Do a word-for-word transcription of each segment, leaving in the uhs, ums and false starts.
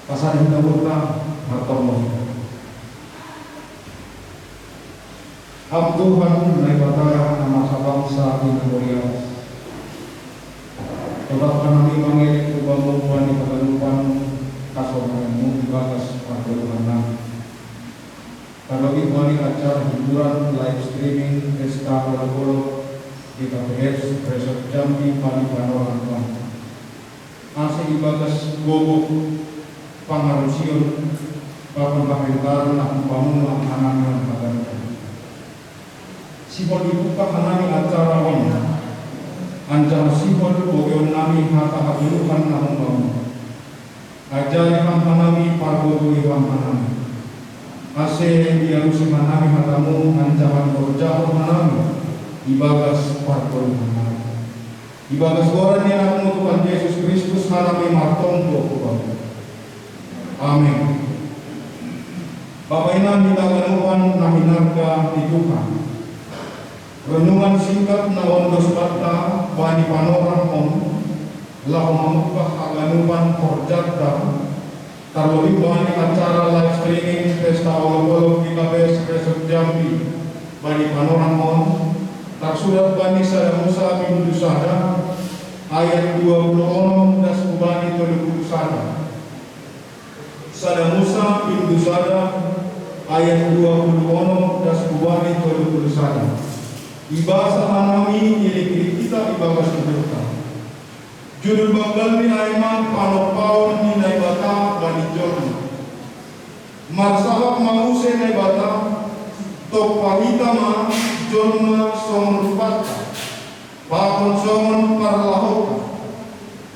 Pasadah hita martonggo. Ham Tuhan, Naibata na marhabangsa di na huria. Totap hanami mangelek tu Bamu bani haganupan hasonanganMu ibagas pargoluhan nami. Tarlebih bani acara hiburan live streaming Pesta Olok-olok G K P S Resort Jambi bani panorang Bamu. Ase ibagas gogo, pangarusion, pakon hahentaran na humbangmu ma hanami on haganupan. Sihol ibuka hanami acara on, anjaha sihol bogeon nami hata hagoluhan na humbangmu. Ajari Ham hanami, pargogoi Ham hanami. Ase ialusi hanami hataMu anjaha ihorjahon hanami ibagas pargoluhan nami. Ibagas goran ni AnakMu Tuhan Jesus Kristus hanami martonggo hu Bamu. Amen. Bapa inang hita haganupan na hinarga ni Tuhan. Renungan singkat na ondos banta bani panorang on, laho mamungkah haganupan horjanta, tarlebih bani acara live streaming Pesta Olok-olok G K P S Resort Jambi bani panorang on, tarsurat bani Sada Musa bindu sada, ayat dua puluh onom das hubani tolu puluh sada. Sada Musa bindu sada, ayat dua puluh onom das hubani tolu puluh sada. Ibasa hanami ilik-ilik hita ibagas hudurta. Judul banggalni ai ma Panompaon ni Naibata bani jolma. Marsahap ma muse Naibata, tompa hita ma jolma songon rupanta, pakon songon parlahouta,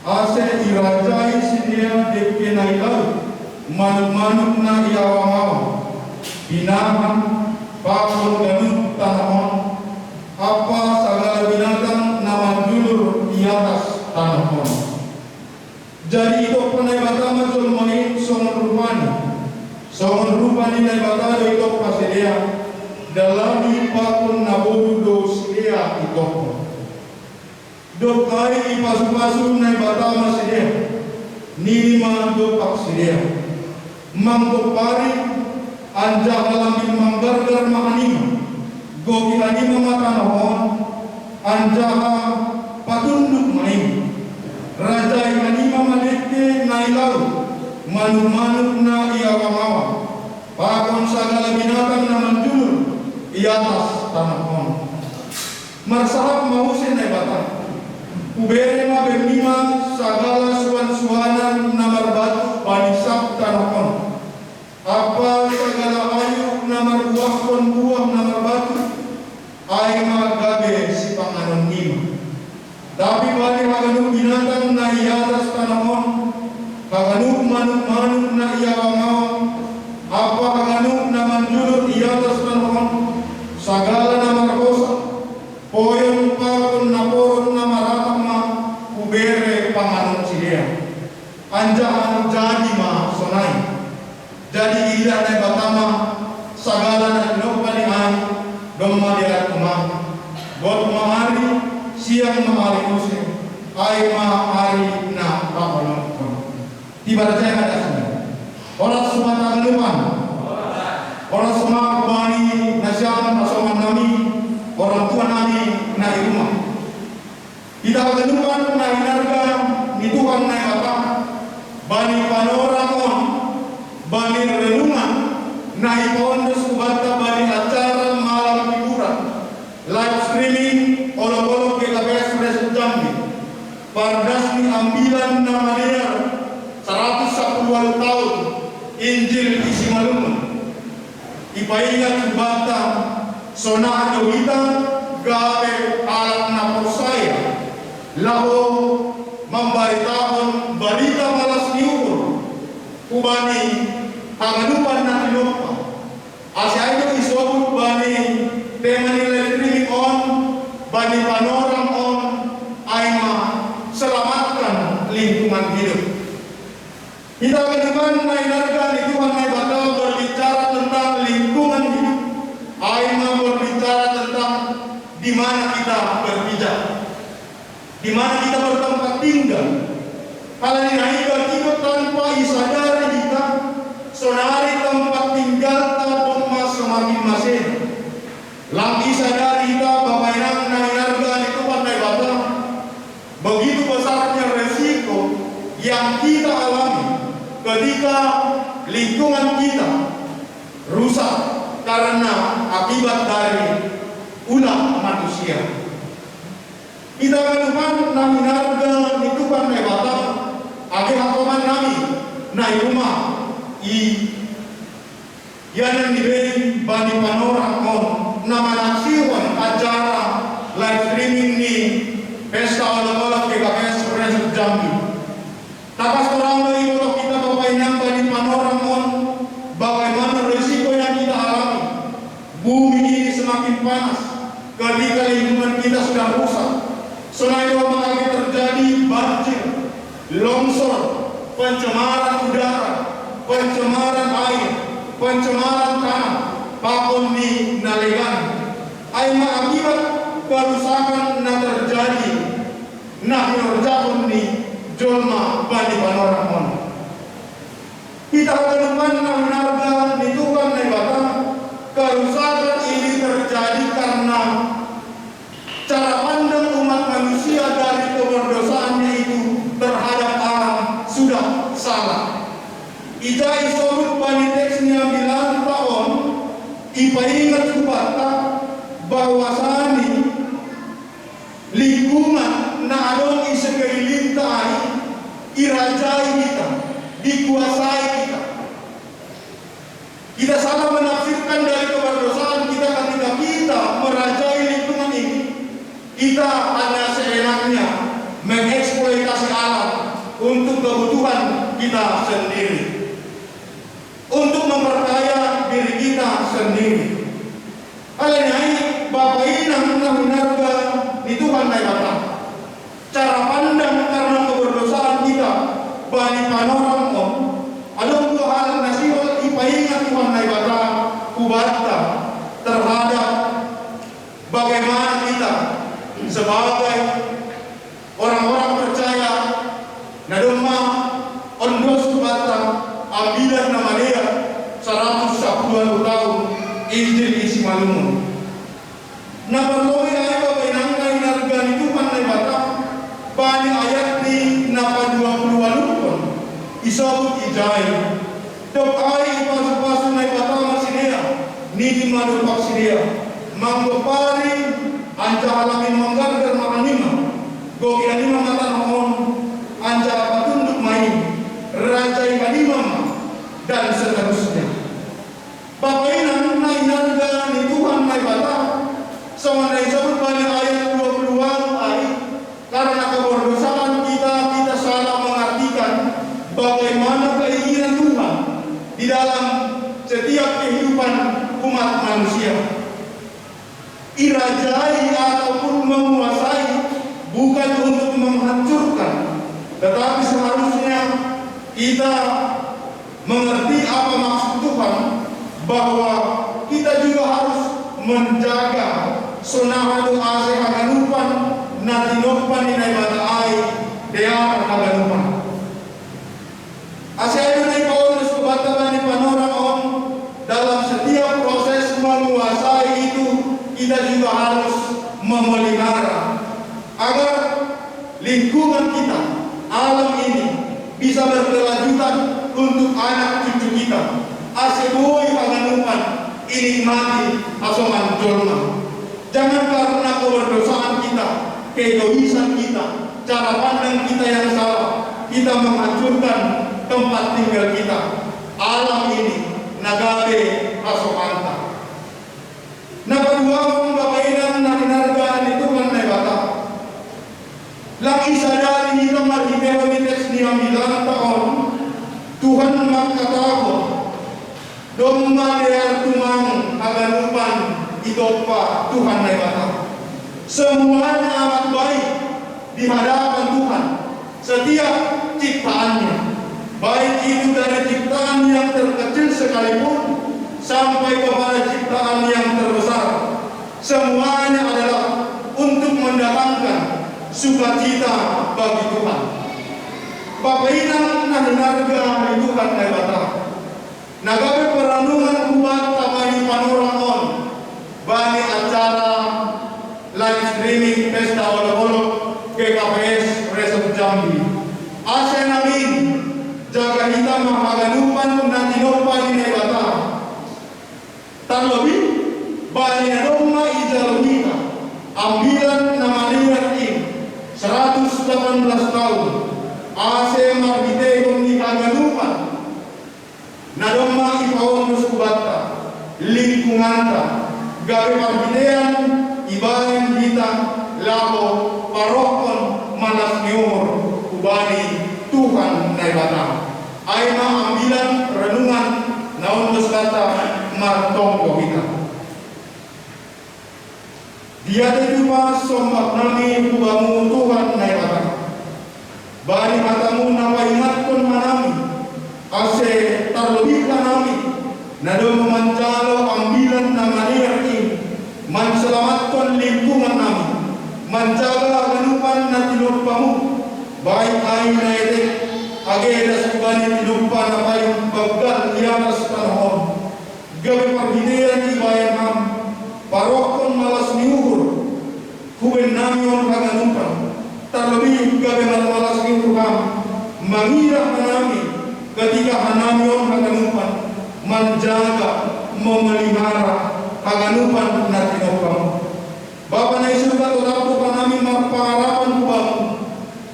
ase irajai sidea dengke na i laut, manuk-manuk na i awang-awang, pinahan, pakon ganup tanoh on, ampa sagala binatang na manjulur i atas tanoh on. Jadi itompa Naibata ma jolma i songon rupani, songon rupa ni Naibata do itompa sidea, dalahi pakon na boru do sidea itompa. Dob ai ipasu-pasu Naibata ma sidea, nini ma dompak sidea: Manggompari, anjaha lambin manggargar ma hanima, goki hanima ma tanoh on, anjaha patunduk ma i. Rajai hanima ma dengke na i laut, manuk-manuk na i awang-awang, pakon sagala binatang na manjulur i atas tanoh on. Marsahap ma muse Naibata: Hubere ma bennima sagala suan-suanan na marbatu bani sab tanoh on, ampa sagala hayu na marbuahkon buah na marbatu, ai ma gabe sipanganonnima. Tapi bani haganup binatang na i atas tanoh on, haganup manuk-manuk na i awang-awang, ampa haganup na manjulur i atas tanoh on, sagala na marhosa, poyon pakon naporon na maratap ma hubere panganon sidea. Anjaha jadi ma sonai. Jadi iidah Naibata ma sagala na tinompa ni ai, domma diarap ma. Bot ma ari, siang ma ari muse, ai ma ari na pahonophon. Tibar jai ma dasna. Horas ma haganupan. Horas ma hubani nasiam hasongan nami, orang tua nami na i rumah. Hita haganupan na hinarga ni Tuhan Naibata, bani panorang on, bani renungan na ipaondos hubanta bani acara malam hiburan live streaming Olok-olok G K P S Resort Jambi, pardas ni ambilan na madear saratus sampulu ualu taon Injil i Simalungun. Ipaingat hubanta, sonang do hita gabe halak na porsaya, laho mambaritahon barita malas ni uhur hubani haganupan na tinompa. Ase ai do isobut bani tema ni live streaming on, bani panorang on, ai ma selamatkan lingkungan hidup. Hita haganupan na hinarga ni Tuhan Naibata berbicara tentang lingkungan hidup, ai ma berbicara tentang di mana kita berpijak, di mana kita bertempat tinggal. Alani nai, bagi do tanpa isadari hita, sonari tempat tinggalta domma semakin masena. Lang isadari hita, Bapa Inang na hinarga ni Tuhan Naibata, begitu besarnya resiko yang kita alami ketika lingkungan kita rusak karena akibat dari ulah manusia. Hita haganupan na hinarga ni Tuhan Naibata, age hasoman nami na i ruma, i yanan ni bei bani panorang on na manaksihon acara live streaming ni Pesta Olok-olok G K P S Resort Jambi. Tangkas torang do iboto hita, Bapa Inang, bani panorang on, bagaimana resiko yang kita alami. Bumi ini semakin panas ketika lingkungan kita sudah rusak. Sonai do ma age terjadi banjir, longsor, pencemaran udara, pencemaran air, pencemaran tanah, pakon ni na legan. Ai ma akibat kerusakan na terjadi, na hinorjahon ni jolma bani panorang on. Hita haganupan na hinarga ni Tuhan Naibata, kerusakan ini terjadi karena cara pandang umat manusia dari keberdosaannya itu terhadap alam sudah salah. Ija isobut bani teks ni ambilanta on, ipaingat hubanta bahwasani lingkungan na adong i sekelilinta ai irajai hita, dikuasai hita. Kita salah menafsirkan dari keberdosaan kita ketika kita merajai lingkungan ini. Kita hanya seenaknya mengeksploitasi alam untuk kebutuhan kita sendiri, untuk memperkaya diri kita sendiri. Alani nai, Bapa Inang na hinarga ni Tuhan Naibata, cara pandang karena keberdosaan kita bani panorang on, adong dua hal na sihol ipaingat Tuhan Naibata hubanta terhadap bagaimana kita sebagai orang-orang percaya na domma ondos hubanta ambilan na malean saratus sampulu ualu taon Injil i Simalungun. Na parlobei ai, Bapa Inang na hinarga ni Tuhan Naibata, bani ayat ni na paduapuluualuhon isobut ijai: Dob ai ipasupasu Naibata ma sidea, nini ma dompak sidea: Manggompari anjaha lami manggargar ma hanima, goki hanima ma tanoh on, anjaha patunduk ma i, rajai hanima ma, dan seterusnya. Bapa Inang na hinarga ni Tuhan Naibata, songon na isobut bani ayat dua puluh ualu ai, karena keberdosaan kita, kita salah mengartikan bagaimana keinginan Tuhan di dalam setiap kehidupan umat manusia. Irajai ataupun menguasai bukan untuk menghancurkan, tetapi seharusnya kita mengerti apa maksud Tuhan, bahwa kita juga harus menjaga sonari do ase haganupan na tinompa ni Naibata ai dear haganupan. Ase ai do na ipaondos hubanta bani panorang on, dalam setiap proses menguasai itu kita juga harus memelihara agar lingkungan kita, alam ini bisa berkelanjutan untuk anak cucu kita. Ase boi haganupan inikmati hasoman jolma. Jangan karena keberdosaan kita, keegoisan kita, cara pandang kita yang salah, kita menghancurkan tempat tinggal kita, alam ini na gabe hasomanta. Na paduahon, Bapa Inang na hinarga ni Tuhan Naibata, lang isadari hita marhitehon ni teks ni ambilanta on, Tuhan mangkatahon, domma dear tumang haganupan itompa Tuhan Naibata. Semuanya amat baik di hadapan Tuhan, setiap ciptaannya, baik itu dari ciptaan yang terkecil sekalipun sampai kepada ciptaan yang terbesar, semuanya adalah untuk mendatangkan sukacita bagi Tuhan. Papainang na hinarga ni Tuhan Naibata, na gabe paranungan hubanta bani panorang on, bani acara live streaming Pesta Olok-olok G K P S Resort Jambi. Asa namin jaga hita ma haganupan na tinompa ni Naibata. Tarlobi bani na domma ijalo hita ambilan na manear i, seratus delapan belas tahun, asa marhitehon ni haganupan na domma ipaondos hubanta, lingkunganta, gabe parhitean ibaen hita laho parohkon malas ni uhur hubani Tuhan Naibata. Ai ma ambilan renungan na ondos hata martonggo hita. Diatei tupa sombah nami hubamu Tuhan Naibata, bani hatamu na paingatkon hanami, ase tarlobi hanami na domma manjalo ambilan na manear i, mansalamatkon lingkungan nami, manjaga haganupan na tinompamu, baik ai na etek age das hubani tinompa na paling banggal di atas tanoh on. Gabe parhitean ibaen ham parohkon malas ni uhur hubannami on haganupan, tarlobi gabe marmalas ni uhur ham mangira hanami, katika hanami on haganupan manjaga, mamalihara haganupan na tinompamu. Bapa na i surga, totap do hanami marpangarapan hubamu,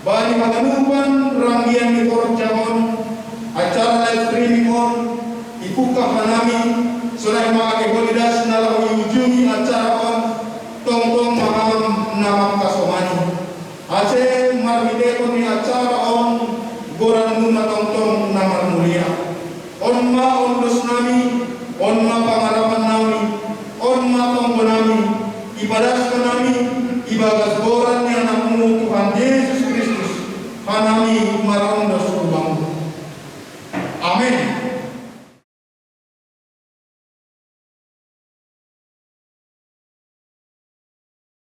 bani haganupan ranggian ni horja on, acara live streaming on, ipungkah hanami, sonai ma age holidas na laho iujungi acara on, tongtong ma ham na mangkasomani. Ase marhitehon ni acara on, goranmu ma tongtong na marmulia. On ma ondos nami, on ma pangarapan nami, on ma tonggo nami, ipadas hanami ibagas goran ni Anakmu Tuhan Jesus Kristus, hanami marondos hubamu. Amen.